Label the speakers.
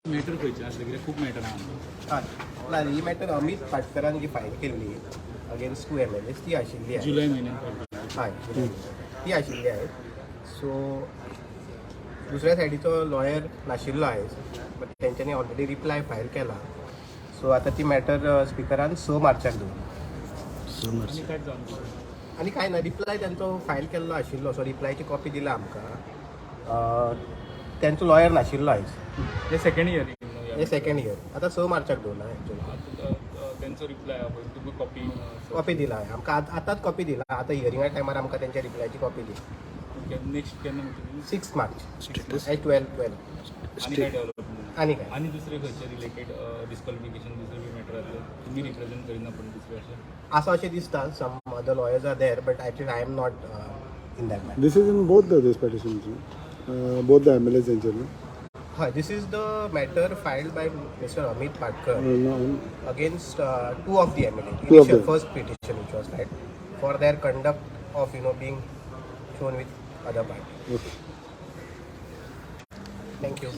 Speaker 1: Matter खंयचें आसलें कित्याक खूब मॅटर आहा.
Speaker 2: हय ना, ही मॅटर अमीत पाटकरान जी फायल केल्ली अगेन्स्ट टू एमएलएस ती आशिल्ली आहे.
Speaker 1: जुलय म्हयन्यान.
Speaker 2: हय, ती आशिल्ली आहे. सो दुसऱ्या सायडीचो लॉयर नाशिल्लो आयज, बट तेंच्यांनी ऑलरेडी रिप्लाय फायल केला. सो आतां ती मॅटर स्पिकरान 6 मार्चाक दवरली.
Speaker 1: आनी काय जावन?
Speaker 2: आनी कांय ना, रिप्लाय तेंचो फायल केल्लो आशिल्लो, सो रिप्लायची कॉपी दिला आमकां. तेंचो लॉयर नाशिल्लो आयज.
Speaker 1: हे सेकंड हियरींग?
Speaker 2: हे सेकंड इयर. आतां 6 मार्चाक दवरला एक्चुअली.
Speaker 1: तेंचो रिप्लाय आहा पळय, तुका कॉपी?
Speaker 2: कॉपी दिला आमकां, आतांच कॉपी दिला. आतां हियरिंगा टायमार आमकां तेंच्या रिप्लायची कॉपी दिली.
Speaker 1: नेक्स्ट केन्ना म्हणटा?
Speaker 2: 6 मार्च एट 12:12.
Speaker 1: आनी काय डेव्हलपमेंट?
Speaker 2: आनी काय?
Speaker 1: आनी दुसरे खंयचे रिलेटेड डिस्क्वॉलिफिकेशन दुसरे बी मॅटर आसले, तुमी रिप्रेझेंट करिना पण दुसरे अशें?
Speaker 2: असं अशें दिसता, some other lawyers are there, but actually I am not in that matter.
Speaker 3: This is in both the this petitions, no? Both the MLAs यांचे, no?
Speaker 2: हय, this is the matter filed by Mister Amit Patkar
Speaker 3: No,
Speaker 2: against two of the MLA.
Speaker 3: Two of
Speaker 2: Initial
Speaker 3: them.
Speaker 2: First petition which was filed for their conduct of being shown with other party.
Speaker 3: Okay.
Speaker 2: Thank you.